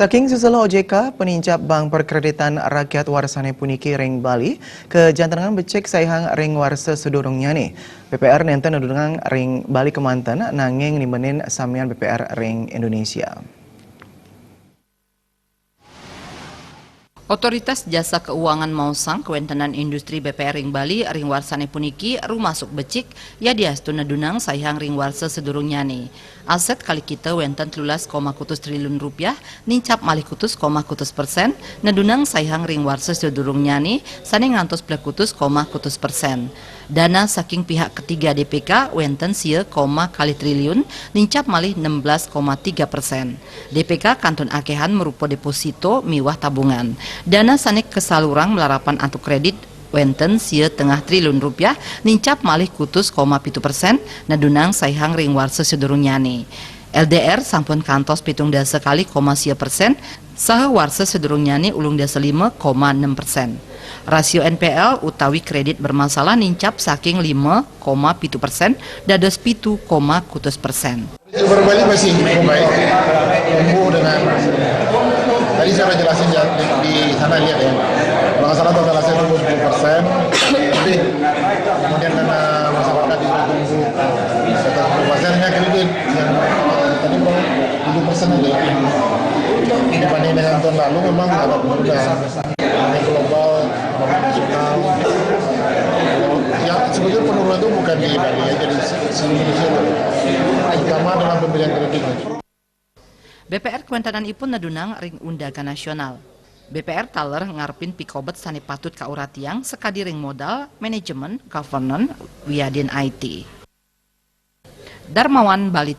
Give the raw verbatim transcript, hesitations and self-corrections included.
Saking susula O J K, panincap Bank Perkreditan Rakyat Warsane puniki ring Bali, kajantenang becik saihang ring warsa sadurungnyane. B P R nenten nedunang ring Bali kemanten, nanging nimbangin samian B P R ring Indonesia. Otoritas Jasa Keuangan maosang kawentenan industri B P R ring Bali ring warsane puniki rumasuk becik, yadiastu nedunang saihang ring warsa sadurungnyane. Aset kalih kita wenten telulas koma kutus triliun rupiah, nincap malih kutus koma kutus persen, nedunang saihang ring warsa sadurungnyane sane ngantos plekutus koma kutus persen. Dana saking pihak ketiga D P K wenten sia koma kalih triliun, nincap malih enam belas koma tiga persen. D P K kantun akehan marupa deposito miwah tabungan. Dana sane kasalurang malarapan antuk kredit wenten sia tengah triliun rupiah, nincap malih kutus koma pitu persen, nedunang saihang ring warsa sadurungnyane. L D R sampun kantos pitung dasa kalih koma sia persen, saha warsa sadurungnyane ulung dasa lima koma enam persen. Rasio N P L utawi kredit bermasalah nincap saking lima koma pitu persen dados pitu koma kutus persen. Kredit Bali masih cukup baik, tumbuh dengan, tadi saya udah jelasin ya, di, di sana lihat ya, kalau nggak salah total aset tumbuh sepuluh persen lebih, kemudian dana masyarakat juga tumbuh sekitar sepuluh persen, hanya kredit yang tadi tujuh persen aja dibanding dengan tahun lalu memang agak menurun. Ekonomi global, ekonomi nasional. Ya, sebetulnya penurunan itu bukan di Bali aja, di seluruh Indonesia, terutama dalam pemberian kredit. B P R kawentenanipun nedunang ring undagan nasional. B P R taler ngarepin pikobet sane patut kauratiang sakadi ring modal, manajemen, governance, wiadin I T. Darmawan Bali.